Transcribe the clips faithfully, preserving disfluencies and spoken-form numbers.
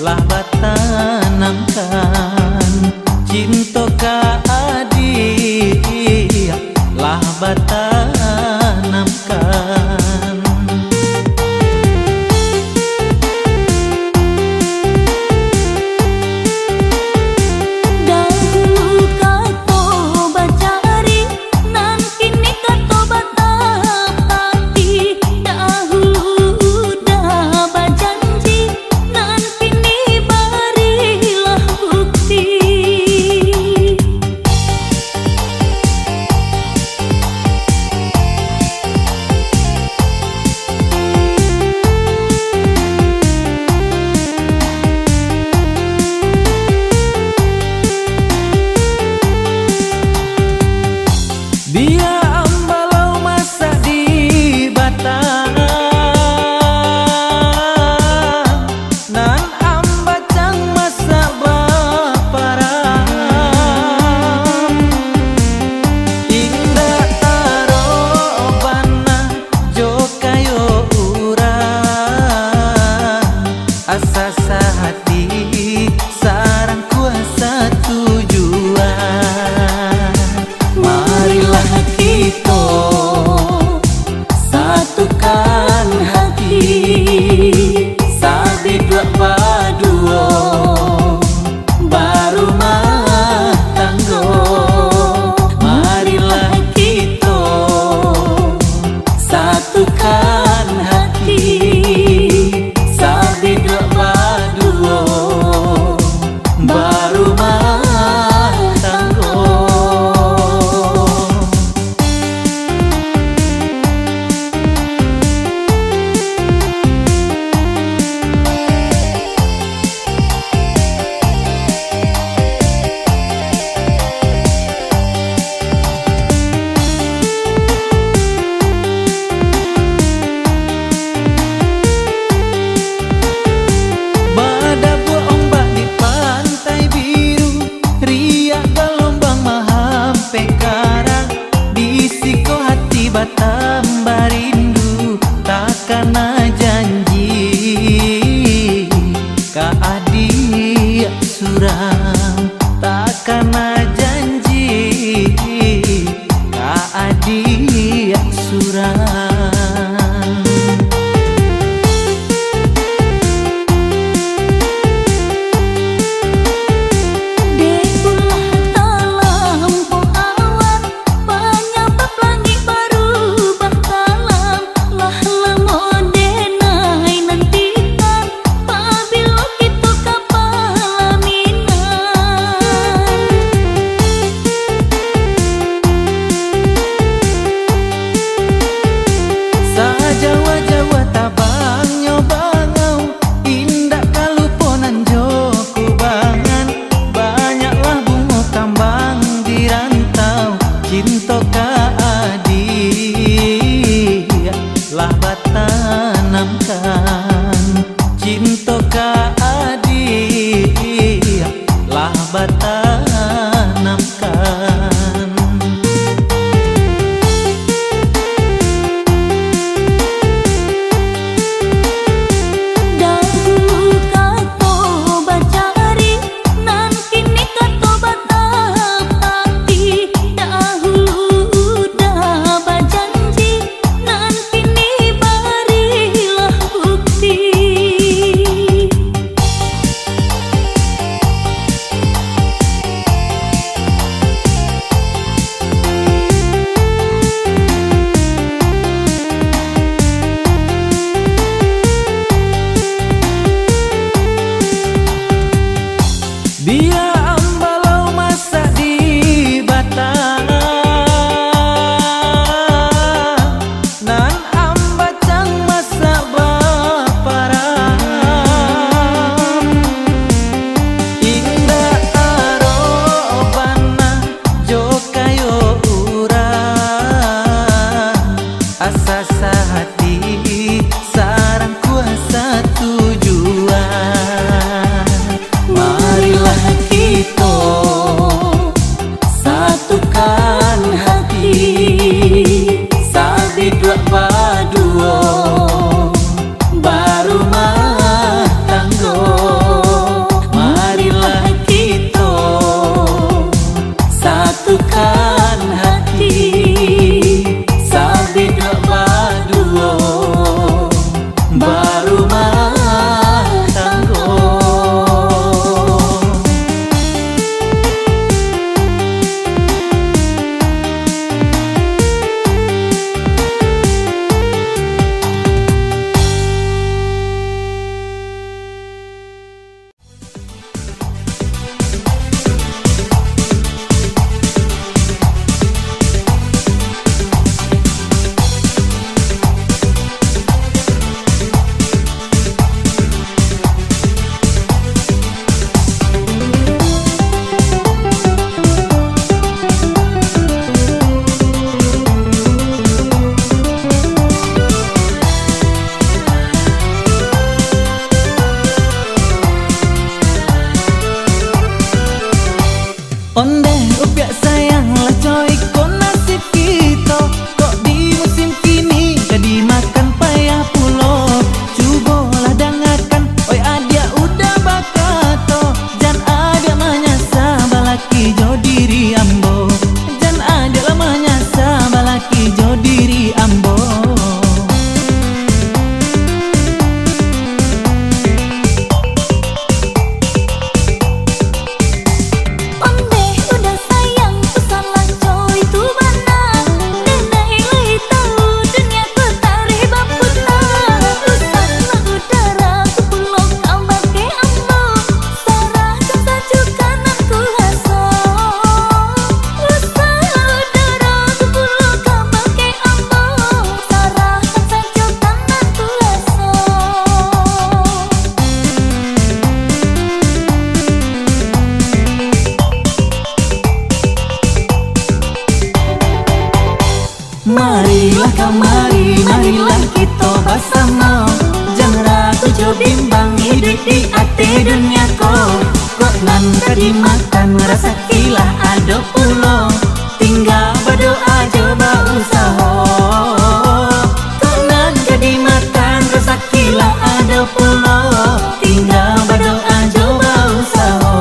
lah batanamkan, cinto ka adiak lah batanamkan. Dahulu kato bacari, nan kini kato batapati. Dahulu udah bajanji, nan kini barilah bukti. Bia ambalau masak di batang, nan ambacang masak baparang. Indak tarok bana jo kayo urang, asa sahati sarang kuasa tujuan. Marilah kito satukan hati, sabiduak baduo barumah tanggo. Marilah kito satukan hati, sabiduak baduo barumah tanggo. Badabuak ombak di Pantai Biru, riak galombang mahampek karang, di siko hati batambah rindu, takana janji ka adiak surang, takana janji ka adiak surang. Dek ulah talampau awak, panyabab langik barubah kalam. Lah lamo denai nantikan, pabilo kito Ondeh upiak sayang lah, coiko nasib kito, kok di musim kini ka dimakan payah pulo. Cubolah dangakan, oi adiak uda bakato, jan adiak manyasa balaki jo diri ambo, jan adiak lah manyasa balaki jo diri ambo. Ondeh uda sayang, ku salah coy tu bana. Denai lai tau dunia ko tareh baputa. Usahlah uda ragu pulo kabake ambo. Sarahkan sajukan nan kuaso. Usahlah uda ragu pulo kabake ambo. Sarahkan sajukan nan kuaso. Marilah kamari, marilah kito basamo. Jan ragu jo bimbang iduik di ateh dunia ko. Kok nan ka dimakan rasaki lah ado pulo. Tingga badoa jo bausaho. Kok nan ka dimakan rasaki lah ado pulo. Tingga badoa jo bausaho.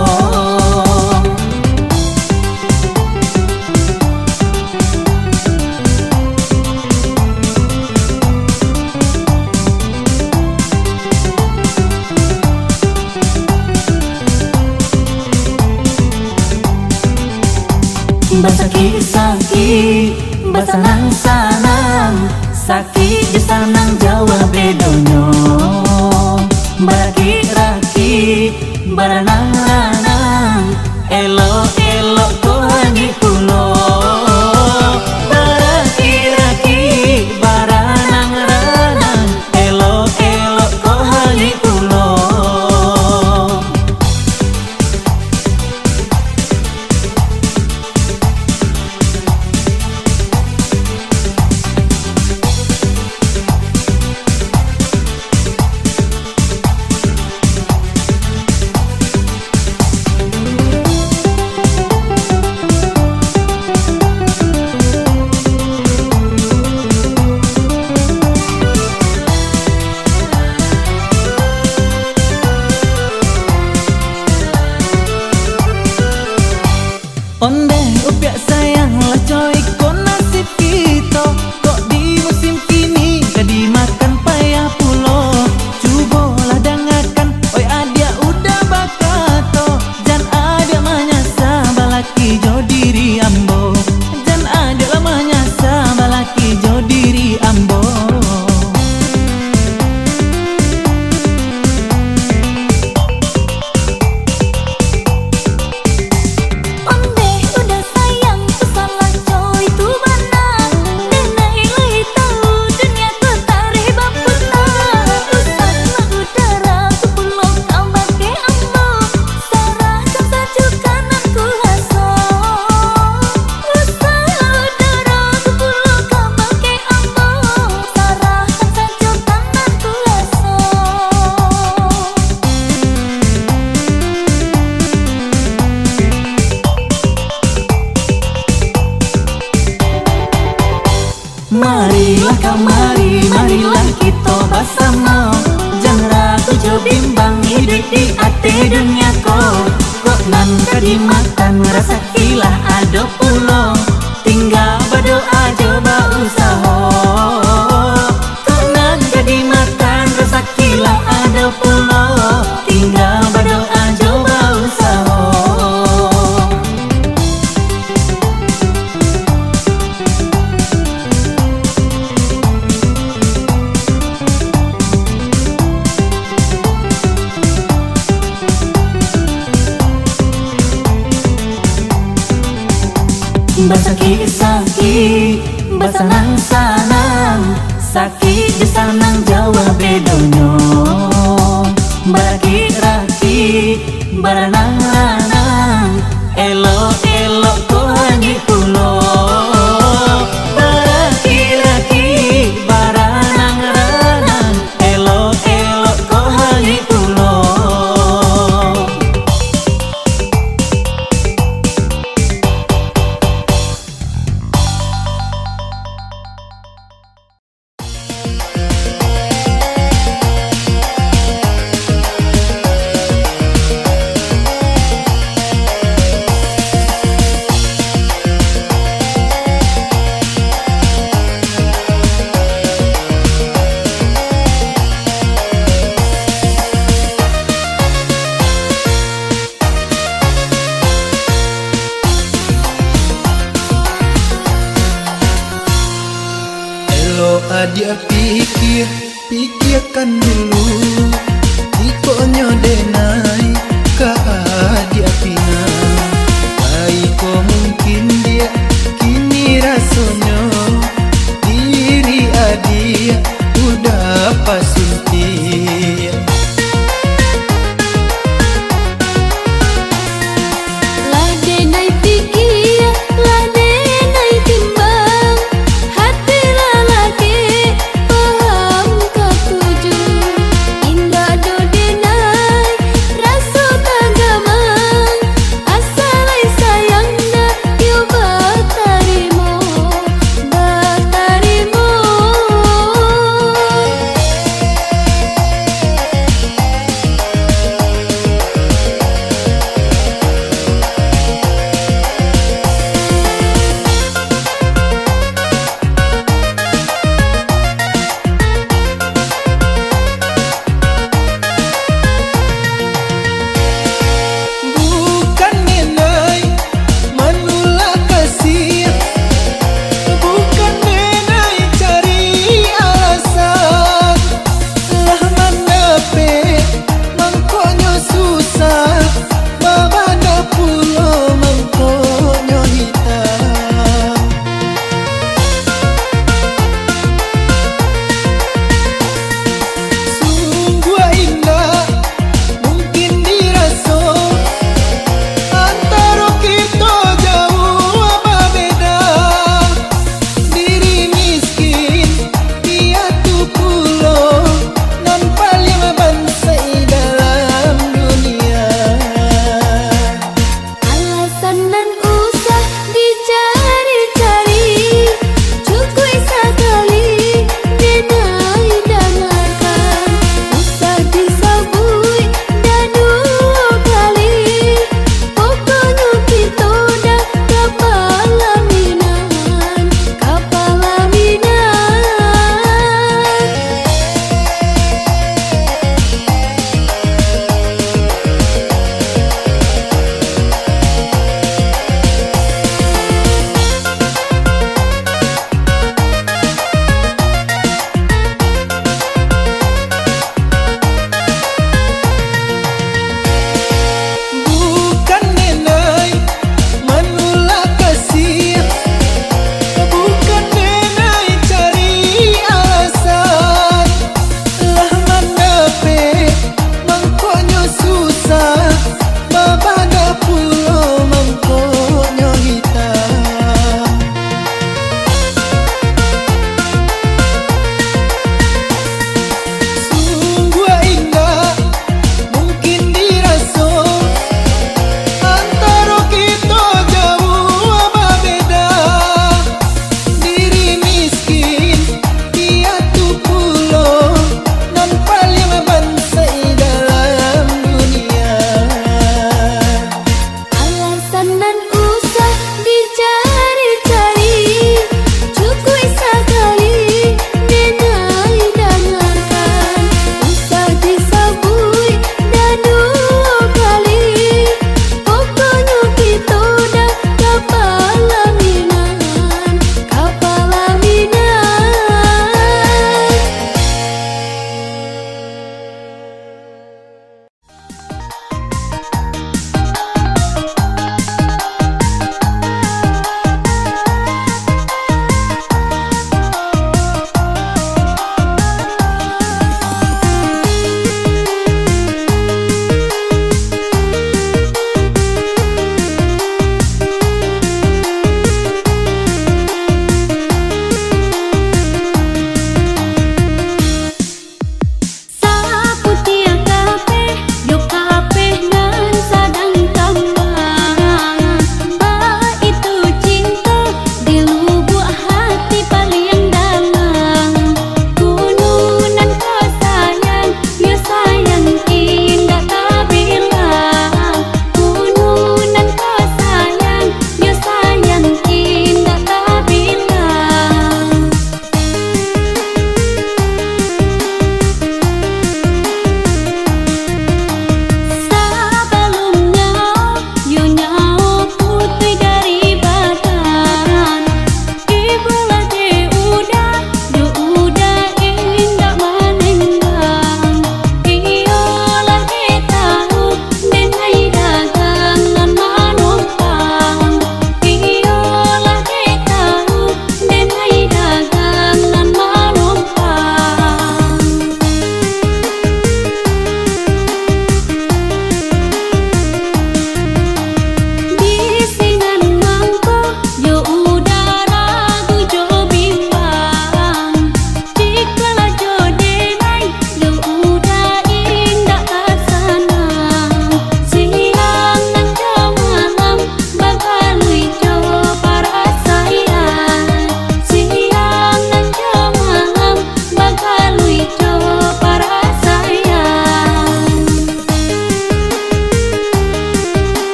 Basakik-sakik, basanang-sanang, sakik jo sanang jauah bedonyo. Barakik-rakik, baranang-ranang, elok-elok ko hanyuik pulo. Barakik-rakik, baranang-ranang, elok-elok ko hanyuik pulo. Ondeh upiak sayang lah, coiko nasib kito, kok di musim kini ka dimakan payah pulo. Cubolah dangakan, oi adiak uda bakato, jan adiak manyasa balaki jo diri ambo, jan adiak lah manyasa balaki jo diri ambo. Ondeh uda sayang, ku salah coy tu bana. Denai lai tau dunia ko tareh baputa. Usahlah uda ragu pulo kabake ambo. Sarahkan sajukan nan kuaso. Usahlah uda ragu pulo kabake ambo. Sarahkan sajukan nan kuaso. Marilah kamari, marilah kito basamo. Jan ragu jo bimbang iduik di ateh dunia ko. Kok nan ka dimakan rasaki lah ado pulo. Tingga badoa jo bausaho. Kok nan ka dimakan rasaki lah ado pulo. Tingga badoa jo bausaho. Basakik-sakik, basanang-sanang, sakik jo sanang jauah bedonyo. Barakik-rakik, baranang-ranang, elok-elok ko hanyuik pulo. Barakik-rakik, baranang-ranang, elok-elok ko hanyuik pulo. Kan dulu, ikonyo denai ka adiak pinang. Baiko mungkin diak kini rasonyo, diri adiak udah pasuntiak. Lah denai pikia, lah denai timbang, hati lalaki paham katuju.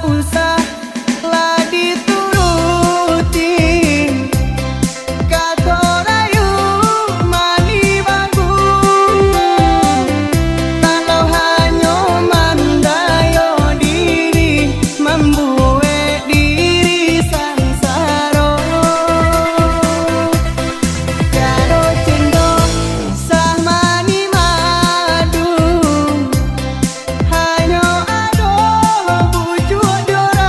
usah lah dituruti. Kato rayu mani bagus, kalau hanyo mandayo diri, mambuek diri sansaro. Tiado cendol sah mani madu, hanyo ado bujuak dora.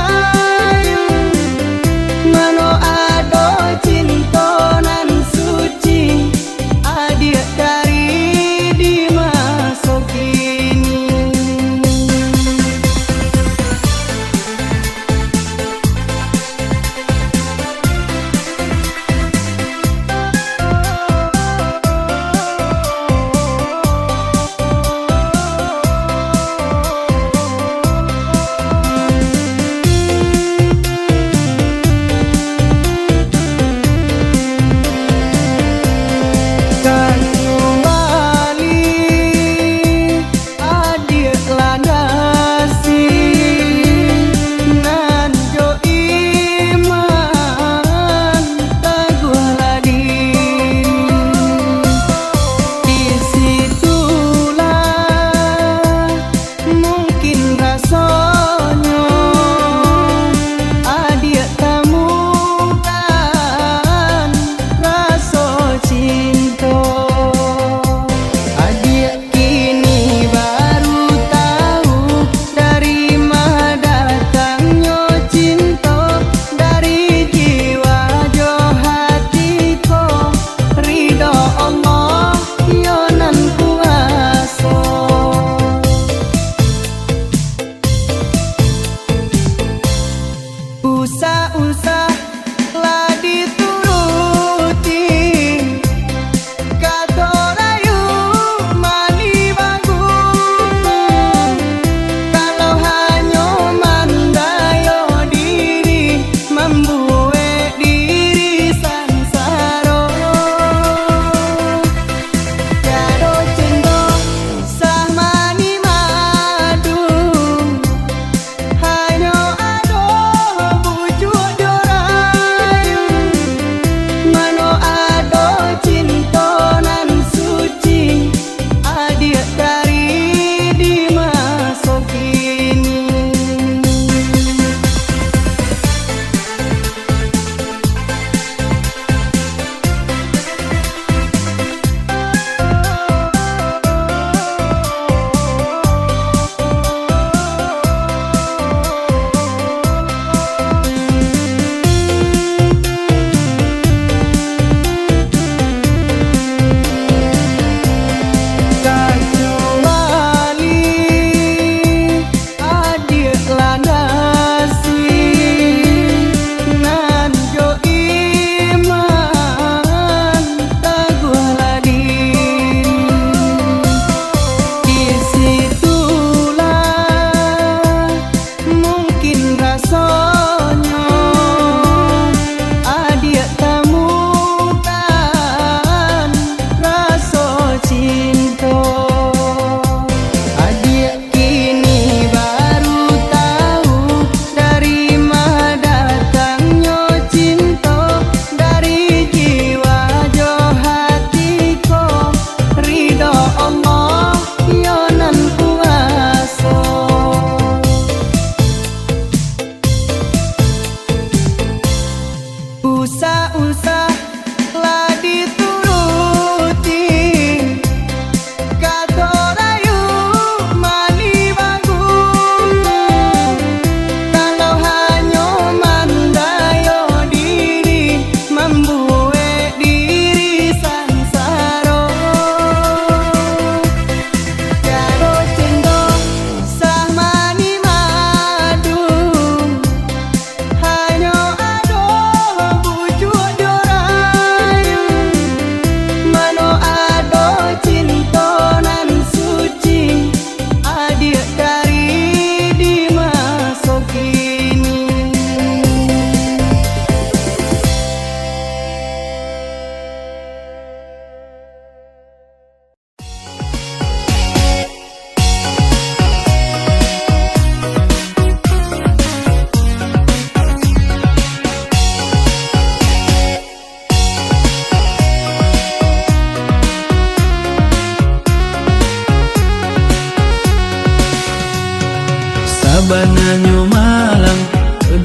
Sabananyo malang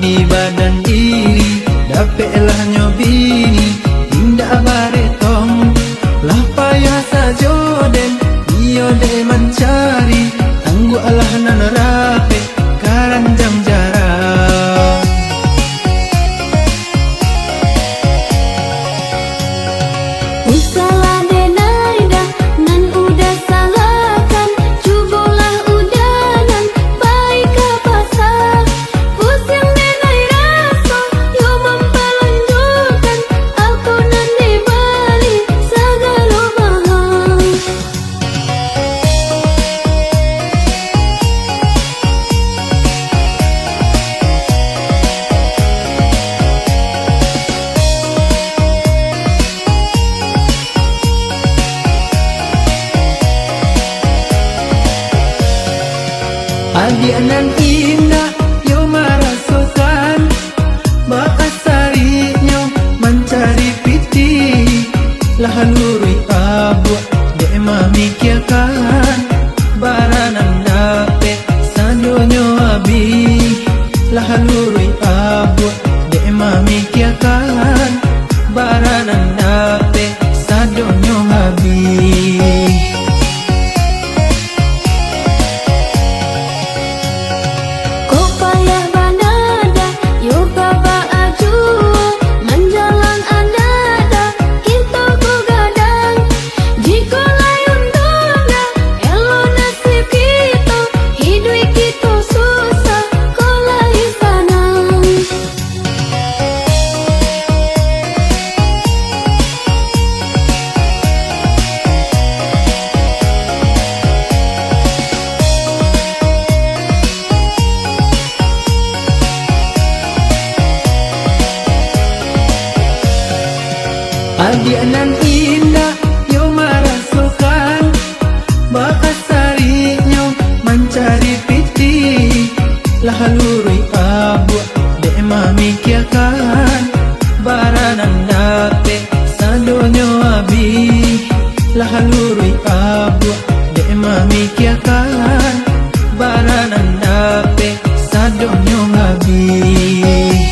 di badan iri, dapeklah nyo bini indak baretong. Lah payah sajo den, iyo dek mancari, tangguaklah nan rapek, karanjang jarang. Usahlah denai dah, nan udah salahkan, cubolah udah nan pai ka pasa. Pusiang denai raso, yo mampalunjukan, apo nan dibali sagalo mahal. Adiak nan indak yo marasokan, baa sariknyo mancari pitih. Lah luruih abuak dek mamikiakan, bara nan dapek sadonyo abih. Lah luruih abuak dek mamikiakan, bara nan dapek sadonyo abih. Kok payah bana dah, yo ka baa juo, manjalang adadah, kito ko gadang. Jikok lai untuang dah, elok nasib kito, hiduik kito susah, kok lai sanang. Adiak nan indak yo marasokan, baa sariknyo mancari pitih. Lah luruih abuak dek mamikiakan, bara nan dapek sadonyo abih. Lah luruih abuak dek mamikiakan, bara nan dapek sadonyo abih.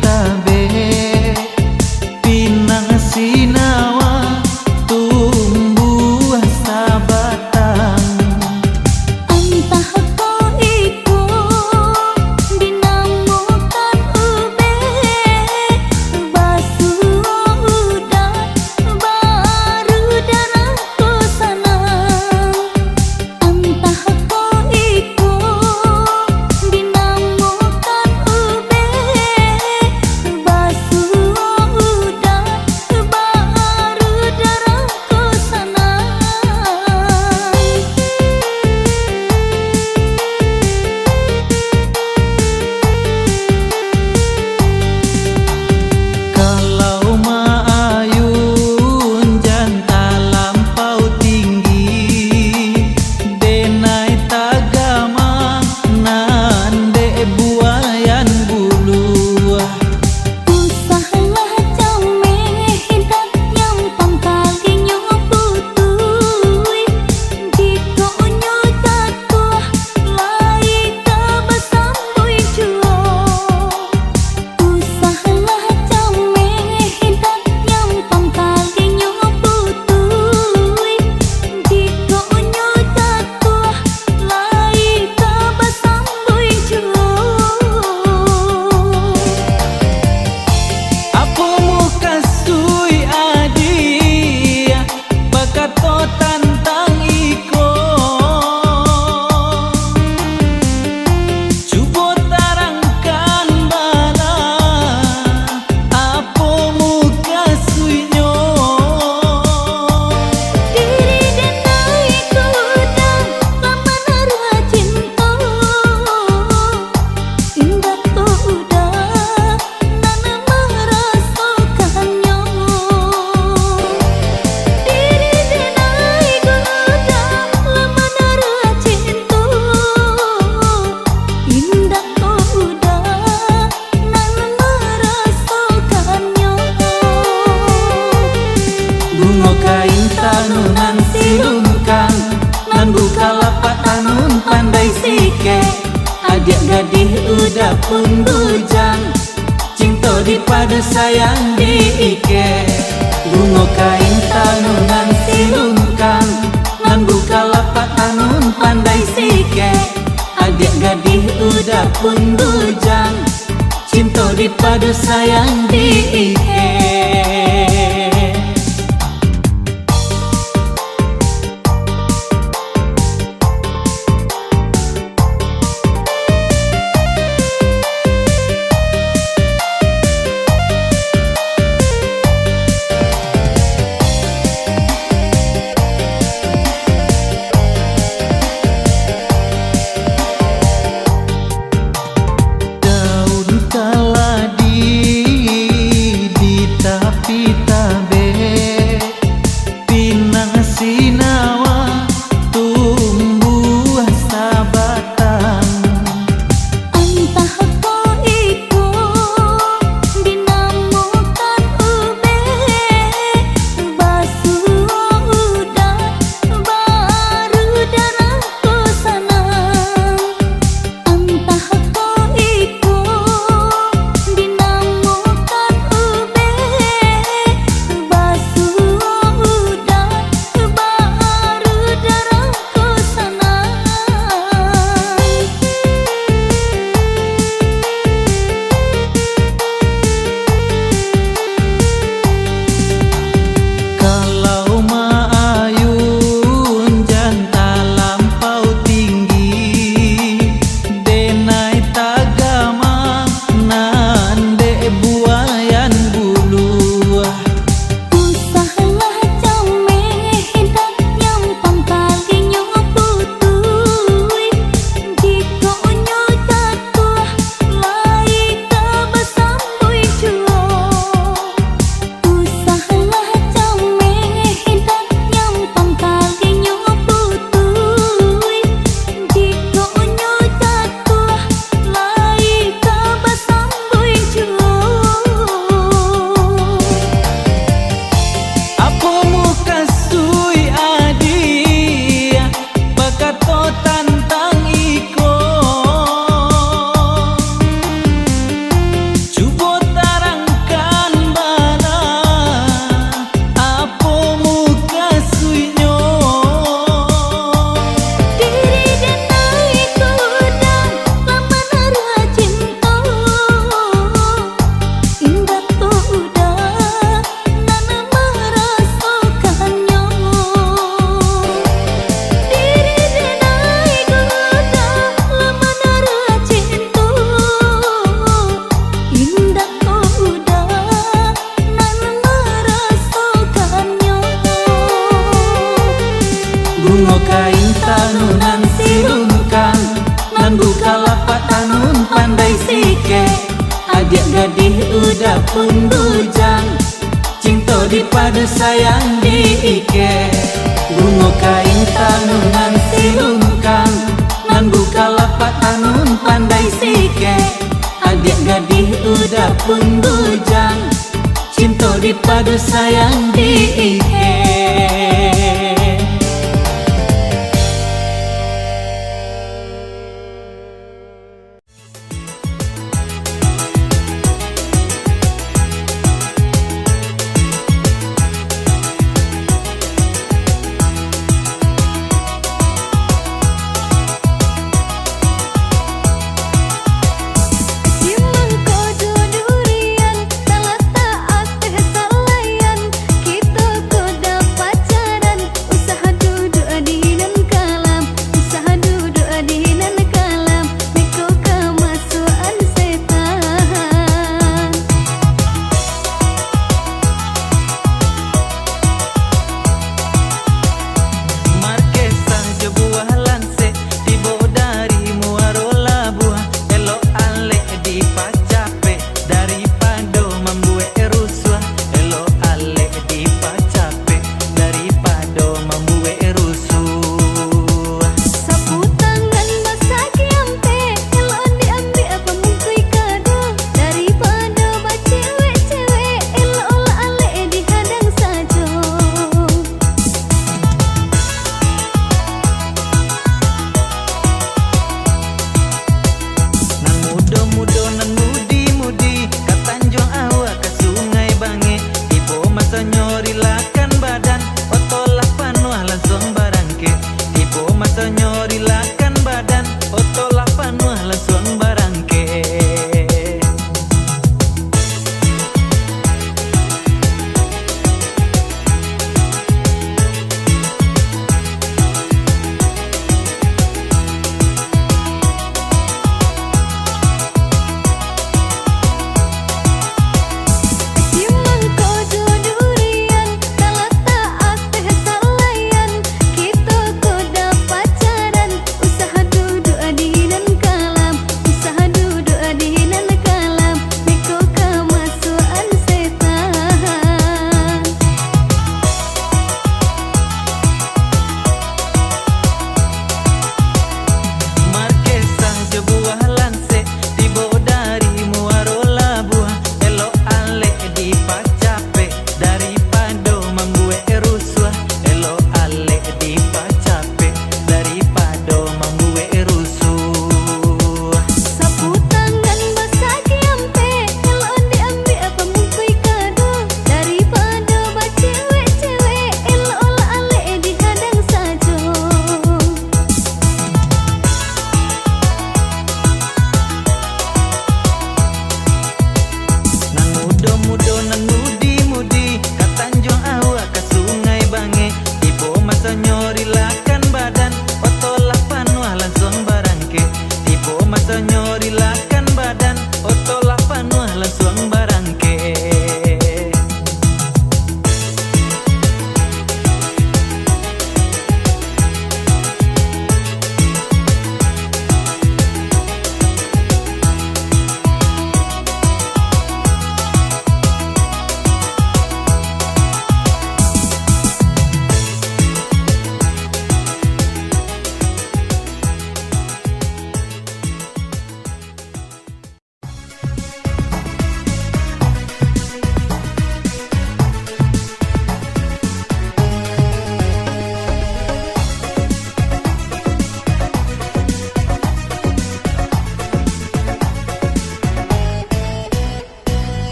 Tabek pinang sinawa tumbuah sabatang. Antah ko iko dinamokan ubek, basuo udan baru darah ko sanang. Antah ko iko dinamokan ubek, basuo udan baru darah ko sanang. Kalau maayun jan talampau tinggi, denai tagamang nan dek buayan buluah. Usahlah cameh, indak nyampang kalinyo putuih, jikok nyo jatuah, lai ka basambuih juo. Usahlah cameh, indak nyampang kalinyo putuih, jikok nyo jatuah, lai ka basambuih juo. Apo mukasuik adiak bakato tantang iko? Cubo tarangkan bana, apo mukasuiknyo? Diri denai kuda, laman naruah cinto, indak ko uda nan marasokannyo. Diri denai kuda, laman naruah cinto, indak ko uda nan marasokannyo. Bungo kain tanun nan silungkang, nan bukalapak tanun pandai sikek. Adiak gadih uda pun bujang, cinto dipado sayang diikek. Bungo kain tanun nan silungkang, nan bukalapak tanun pandai sikek. Adiak gadih uda pun bujang, cinto dipado sayang diikek. Daun kaladi di pun bujang, cinto dipadu sayang diike. Bungo kain tanunan silungkang, nan bukalapak tanun pandai sike. Adiak gadih uda pun bujang, cinto dipadu sayang diike. Di mangko duo durian, talatak ateh salayan, kito ko dapek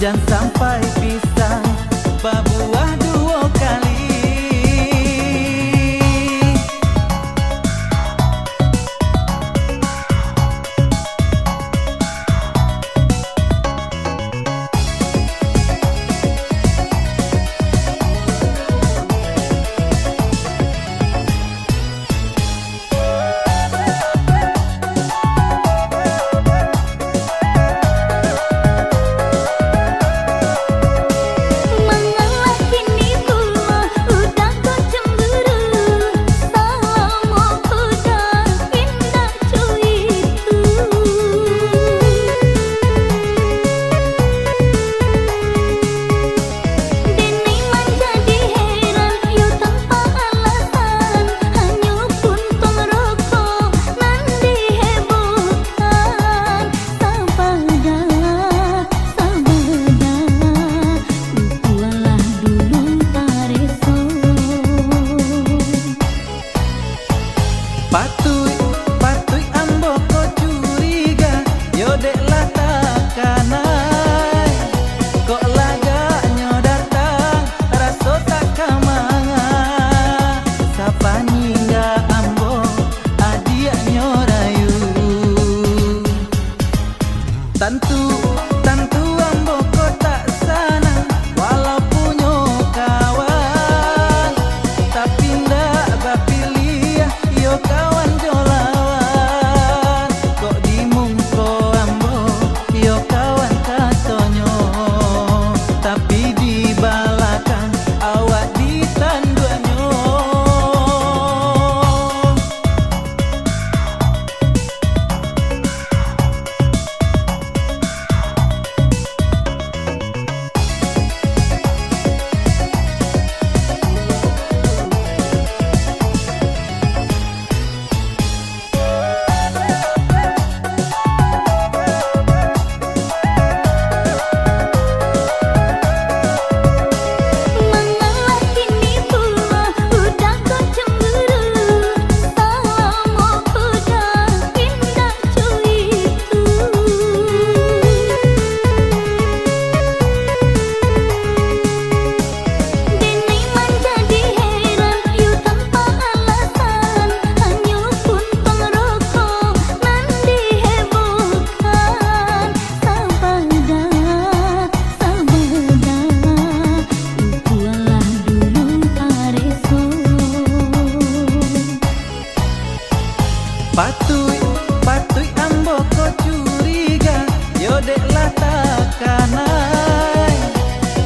Jan sampai pisang babuah duo kali. Deni manjadi heran, yo tanpa alasan, hanyo puntung rokok nan dihebohkan. Sabada, sabada, upualah dulu pareso. Patuik, patuik ambo ko curiga, yo dek lah takanai. Kok lagaknyo datang, raso tak ka manga. Sapaningga ambo, adiaknyo rayu. Tantu, tantu ambo ko tak sanang, walau punyo kawan, tapi ndak bapiliah, iyo kawan jo lawan. Kok di muko ambo, iyo kawan katonyo, tapi di balakang awak ditanduaknyo. Deni manjadi heran, yo tanpa alasan, hanyo puntung rokok nan dihebohkan. Sabada, sabada, upualah dulu pareso. Patuik, patuik ambo ko curiga, yo dek lah takanai.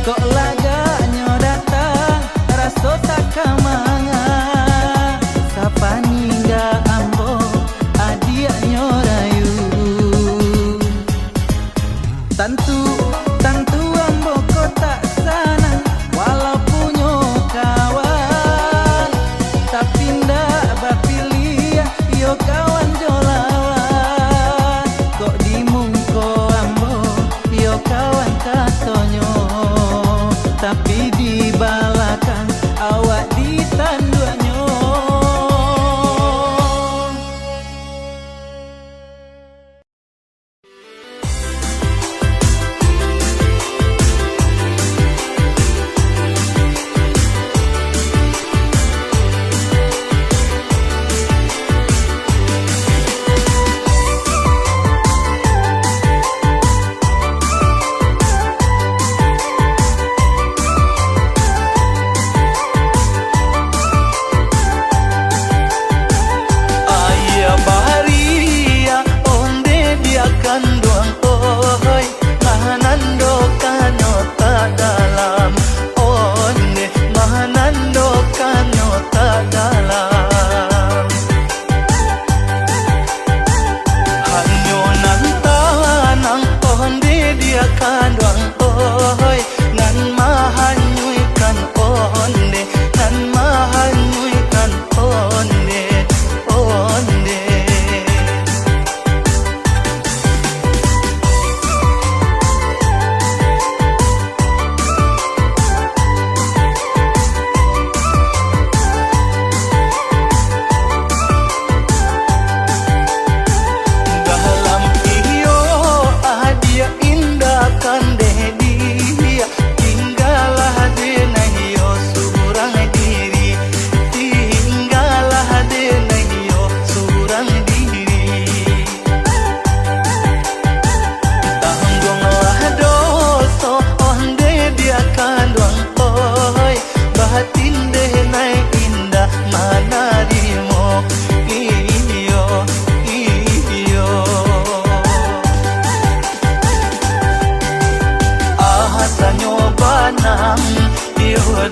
Kok lagaknyo datang, raso tak ka manga. Sapaningga ambo, adiaknyo rayu. Tantu, tantu ambo ko tak sanang, walau punyo kawan, tapi ndak bapiliah, iyo kawan jo lawan. Kok di muko ambo, iyo kawan katonyo, tapi di balakang awak ditanduaknyo.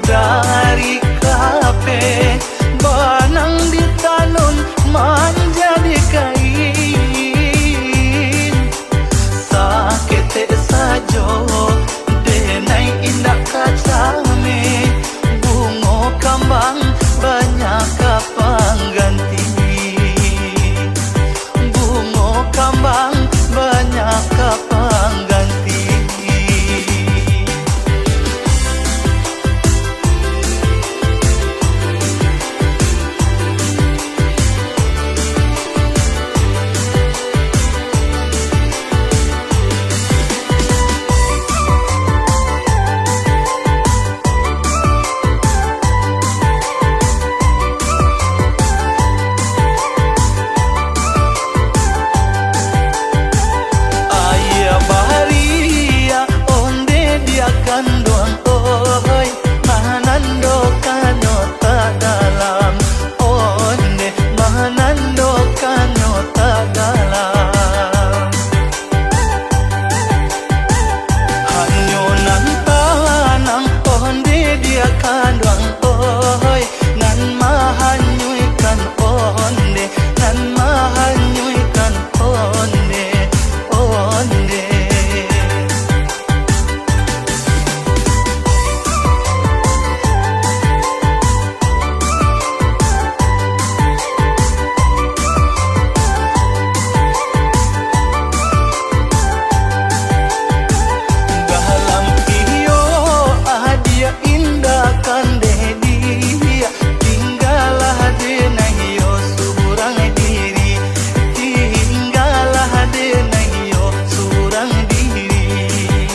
Dari kapeh banang ditanun manjadi kain, saketek sajo denai indak ka cameh, bungo kambang banyak ka pangganti. Bungo kambang banyak ka pangganti. Ayah bariak onde diak kanduang, oi, manandokannyo tak dalam, onde manandokannyo tak dalam. Hanyo nan tanang onde diak kanduang, oi, nan mahanyuikkan onde, nan mahanyuikkan onde, onde. Dalam iyo adiak indak kandeh diak, tinggalah denai iyo surang diri, tinggalah denai iyo surang diri.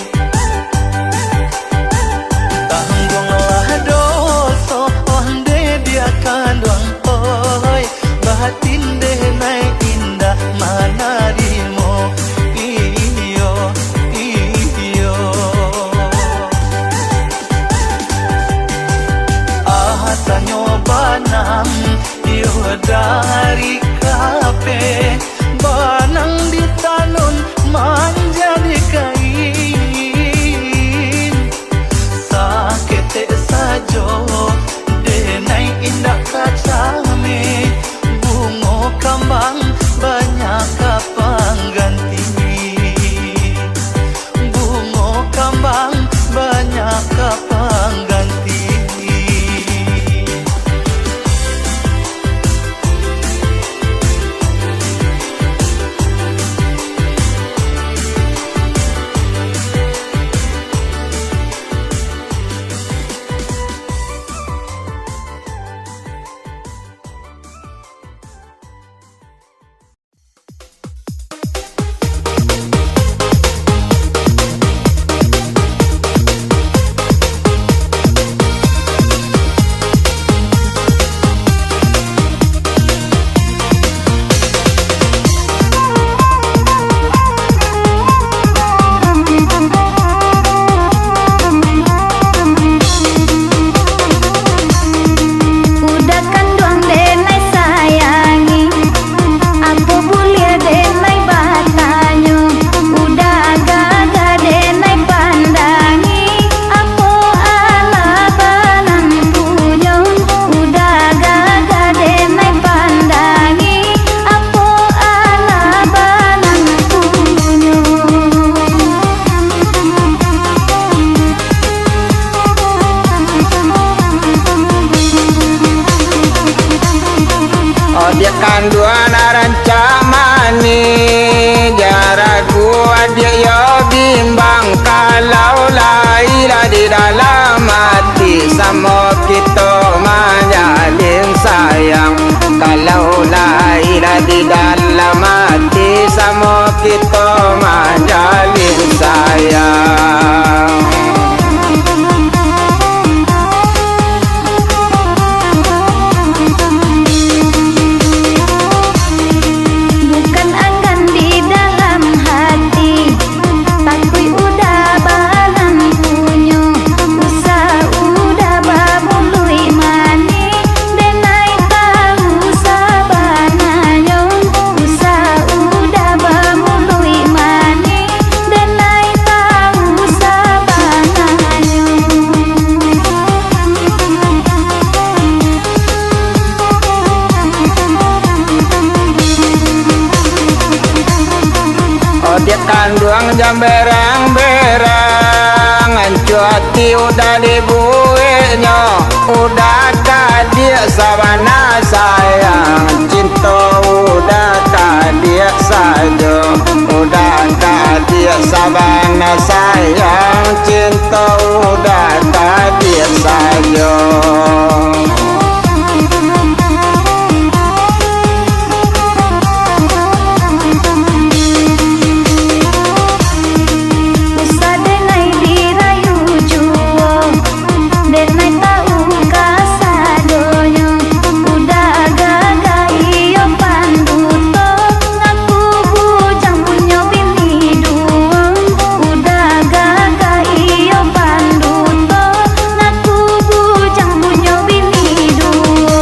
Tangguanglah doso onde diak kanduang, oi, batin denai indak manarimo. Iyo, iyo. Asanyo banang iyo dari kapeh, banang ditanun manjadi kain, saketek sajo denai indak ka cameh, bungo kambang banyak ka pangganti. Bungo kambang banyak ka pangganti. Uda kanduang denai sayangi, apo buliah denai batanyo? Uda gagah denai pandangi, apo alah banan punyo? Uda gagah denai pandangi, apo alah banan punyo? Adiak kanduang nan rancak manih, jan ragu adiak yo bimbang. Kalau lai lah di dalam ati, samo kito manjalin sayang. Kalau lai lah di dalam ati, samo kito manjalin sayang. Bukan anggan di dalam hati, takuik uda banan punyo, usah uda babuluik manih, denai tahu sabananyo, usah uda babuluik manih, denai tahu sa- Ati udah dibueknyo, udah ka adiak sabana sayang. Cinto udah ka adiak sajo, udah ka adiak sabana sayang. Cinto udah ka adiak sajo. Usah denai dirayu juo, denai tahu kasadonyo. Udah gagah iyo panduto, ngaku bujang punyo bini duo. Udah gagah iyo panduto, ngaku bujang punyo bini duo.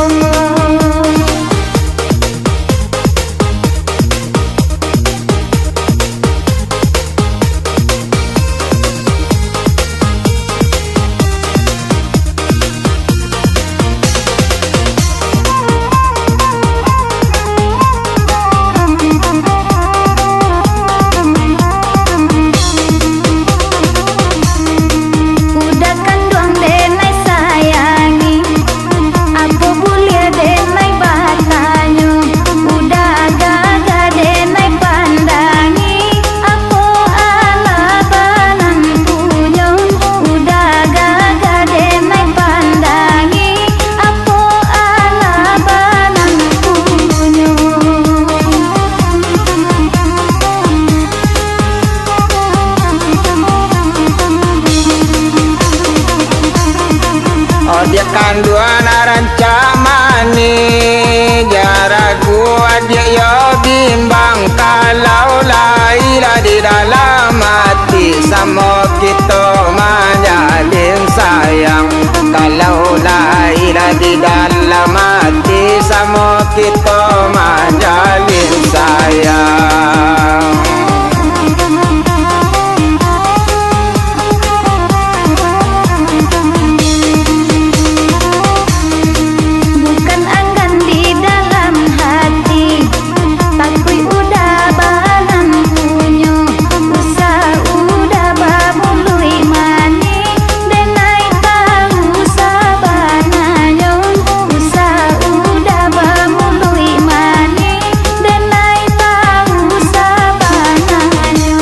Udah kanduang denai sayangi, apo buliah denai batanyo. Udah gagah denai pandangi, apo alah banan punyo. Udah gagah denai pandangi, apo alah banan punyo. Adiak kanduang nan rancak manih, jan ragu adiak yo bimbang. Kalau lai lah di dalam ati, samo kito manjalin sayang. Kalau lai lah di dalam ati, samo kito manjalin sayang. Bukan anggan di dalam hati, takuik udah banan punyo. Usah udah bamuluik manih, denai tahu sabananyo. Usah udah bamuluik manih, denai tahu sabananyo.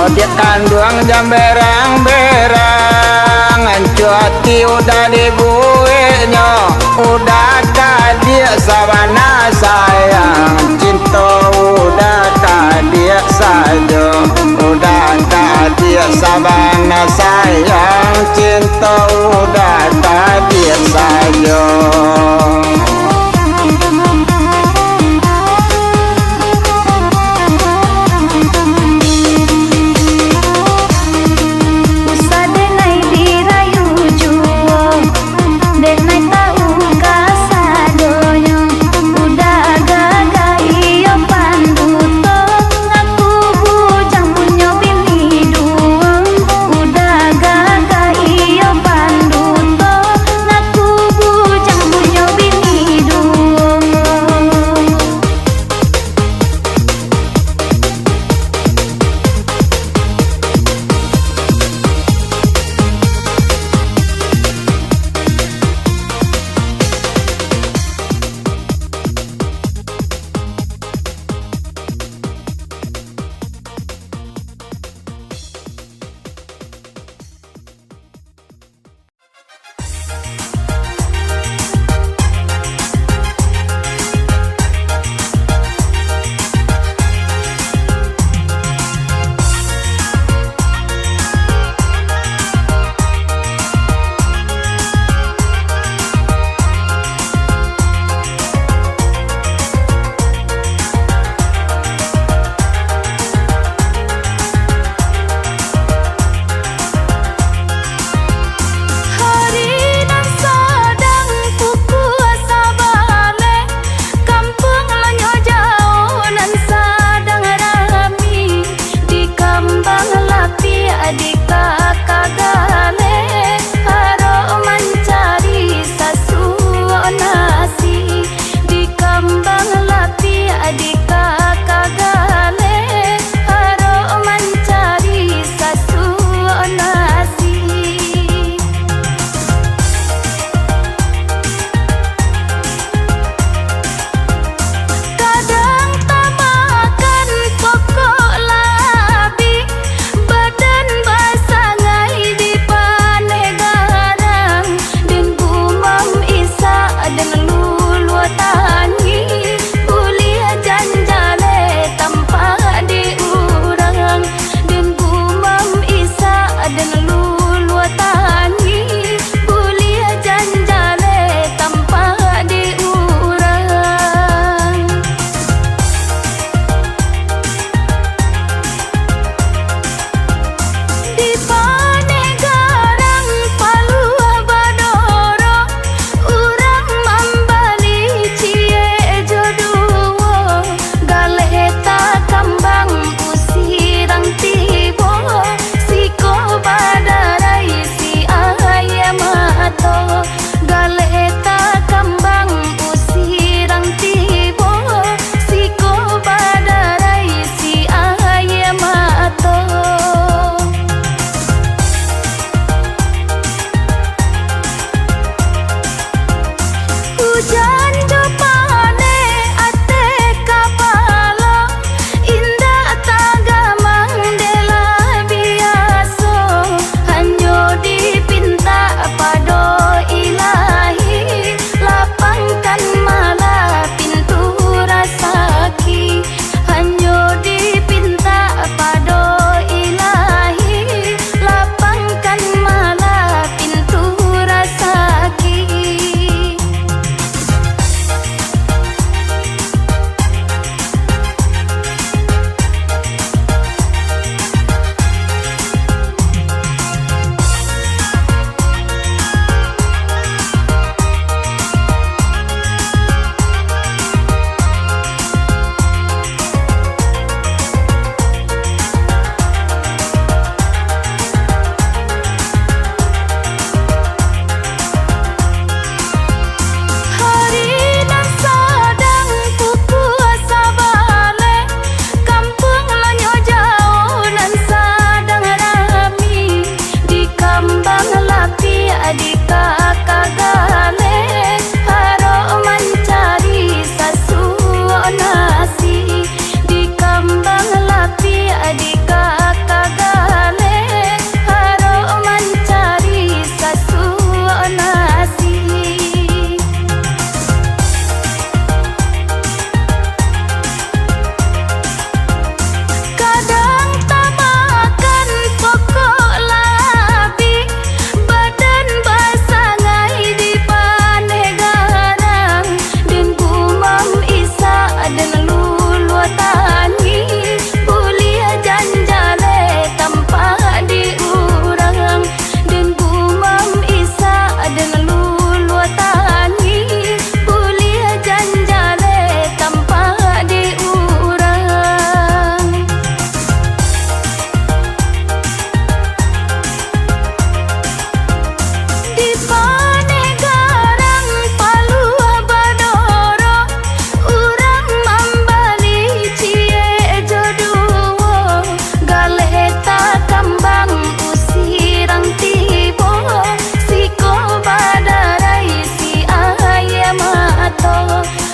Adiak kanduang jan berang-berang, ancuah ati udah dibueknyo. Udah ka adiak sabana sayang, cinto udah ka adiak sajo. Udah ka adiak sabana sayang, cinto udah ka adiak sajo. Usah denai dirayu juo, denai tahu kasadonyo. Udah gagah iyo panduto, ngaku bujang punyo bini duo. Udah gagah iyo panduto, ngaku bujang punyo bini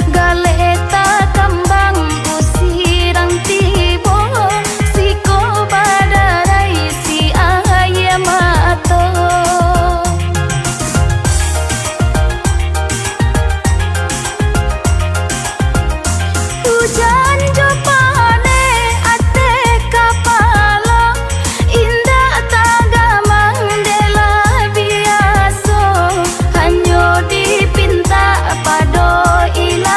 Galeh takambang usirang tibo, siko badarai si aia mato. Ujan jo paneh ateh kapalo, indak tagamang dek lah biaso, hanyo dipintak pado ilah.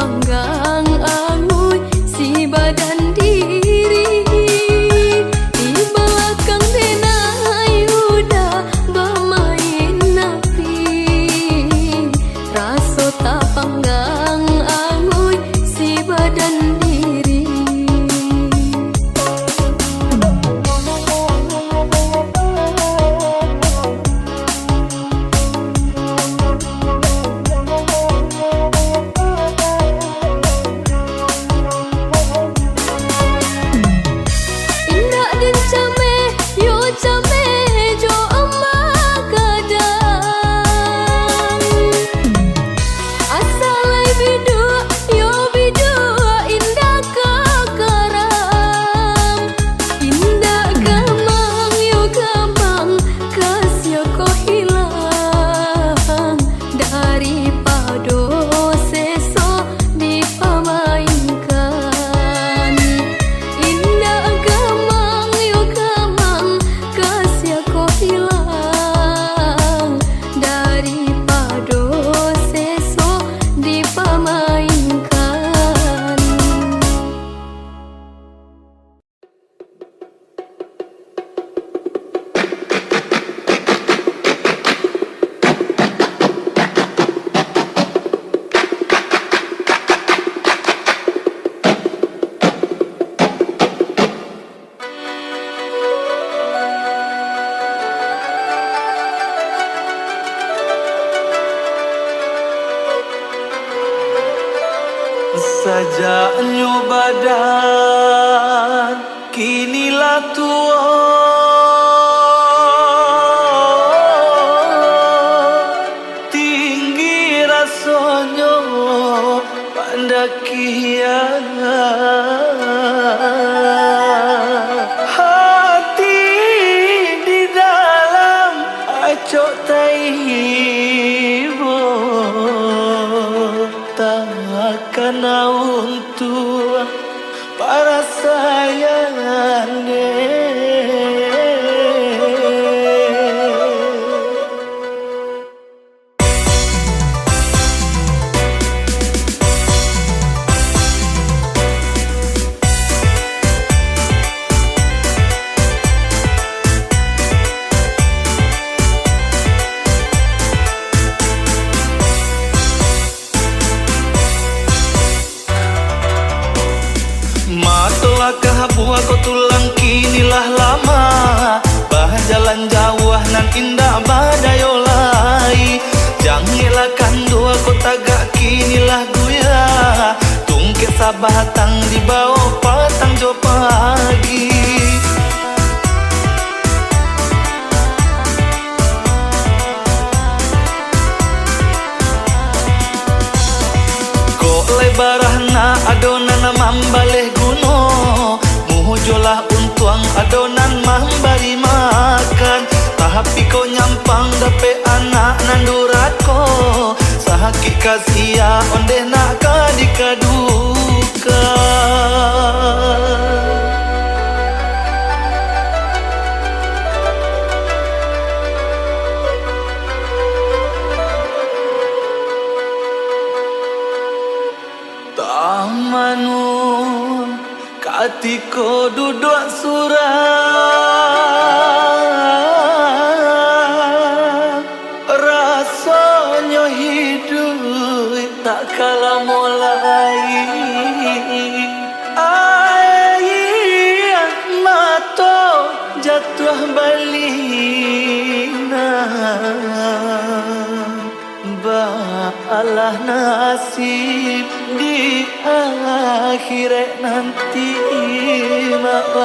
Panggang anguih si badan diri, di balakang denai udah bamain api. Raso tapanggang anguih si badan diri. Indak den cameh, yo cameh jo amak gadang. Asa lai biduak, yo biduak indak ka karam. Indak gamang, yo gamang, ka sia ko hilang, daripado sesok dipamainkan. Indak gamang, yo gamang, ka sia ko hilang, daripado sesok dipamainkan. Sajaknyo badan kini lah tuo, tinggi rasonyo pandakian. Hati di dalam acok taibo, takana untuang parasaian dek. Mato lakah buah ko tulang kini lah lamah, bajalan jauah nan indak badayo lai. Jangek lah kandua ko tagak kini lah guyah, tungkek sabatang dibao patang jo pagi. Kok lai baranak ado nan mambaleh guno, mujolah untuang ado nan mambari makan. Tapi kok nyampang dapek anak nan durako, sakik kasiah ondeh nak ka dikadukan. Tamanun katiko duduak surang, rasonyo hiduik tak ka lamo lai. Aia mato jatuah balinan, baalah nasib di akhirat nanti, maaf.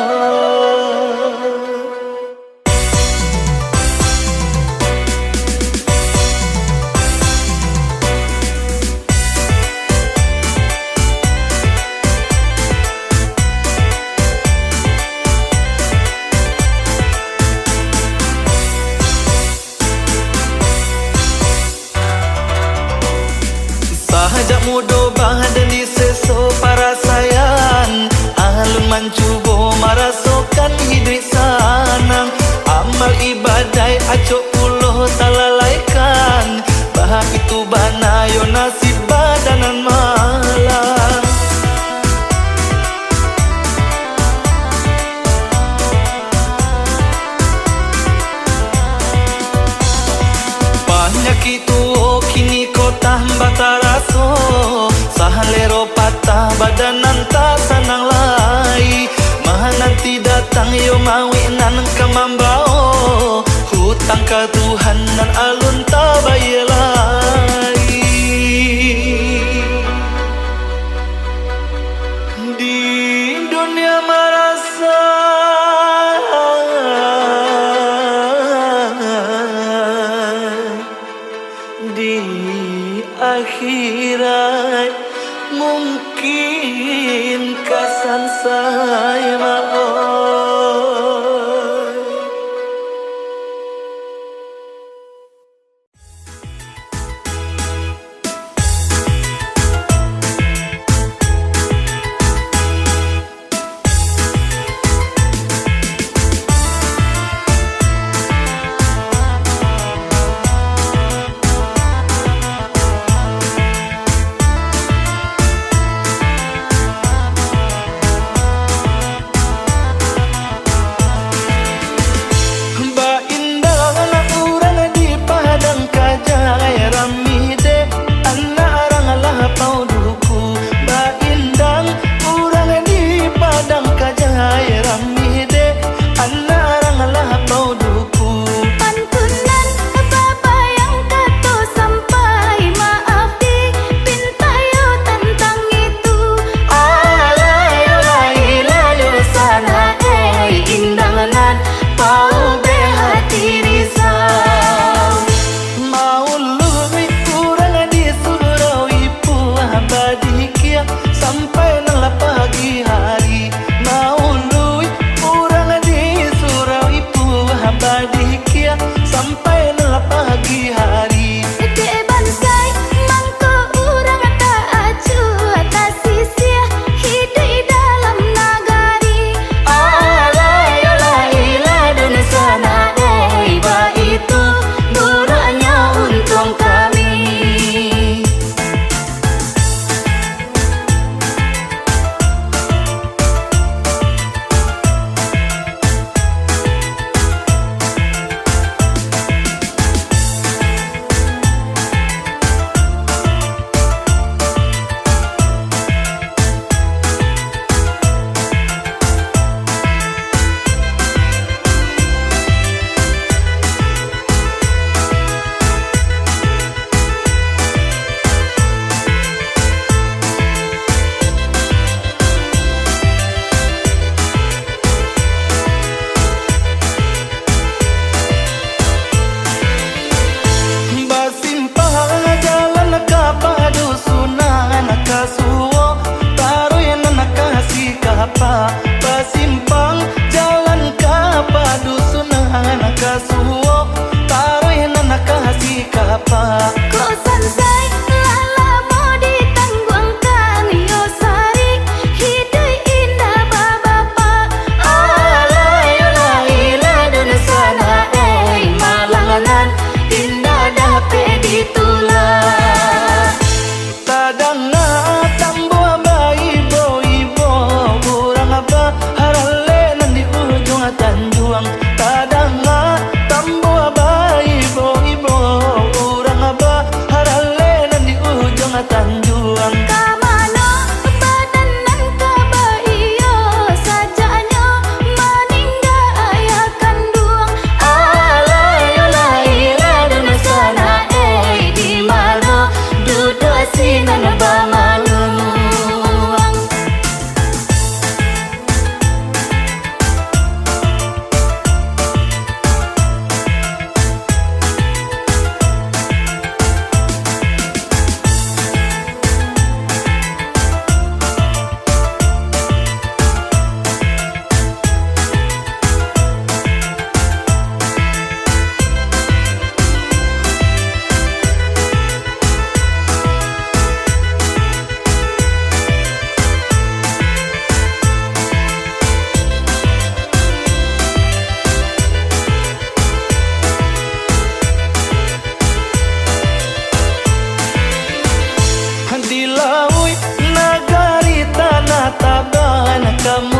Sajak mudo badan diseso parasaian, alun mancubo marasokan hiduik sanang. Amal ibadaik acok pulo talalaikan, baitu bana yo nasib badan nan malang. Mungkin ka sansai mah, oi. Baindak urang di Padang Kajai, rami dek anak urang lapau duku. Baindak urang di Padang Kajai, rami dek anak urang lapau duku. Pantunan babayang kato sampai, maaf dipinta yo tantang itu. Alah yo lah, ilah dunsanak, eh, indang nan paubek hati risau. Maului urang di surau ipuah badikia sampai nan lah pagi hari. Maului urang di surau ipuah badikia sampai nan lah pagi hari. Dek bansaik mangko urang tak acuah, tasisiah hiduik dalam nagari. Alah yo lah, ilah dunsanak, eh, baitu buruaknyo untuang kami. Basimpang jalan ka padusunan, ka suok taruih nan ka Sikapa. Basimpang jalan ka padusunan, ka suok taruih nan ka Sikapa. Kok sansai lah lamo ditangguangkan, yo sarik hiduik indak babapak. Alah yo lah, ilah dunsanak, eh, malang nan indak dapek ditulak. Tadanga tambuah baibo-ibo, urang baharalek nan di ujuang tanjuang. Tadanga tambuah baibo-ibo, urang baharalek nan di ujuang tanjuang. Ka mano badan nan ka baiyo, sajaknyo maningga ayah kanduang. Alah yo lah, ilah dunsanak, eh, di mano duduak sinan bamaluang. Di lauik nagari Tanah Taban, kamu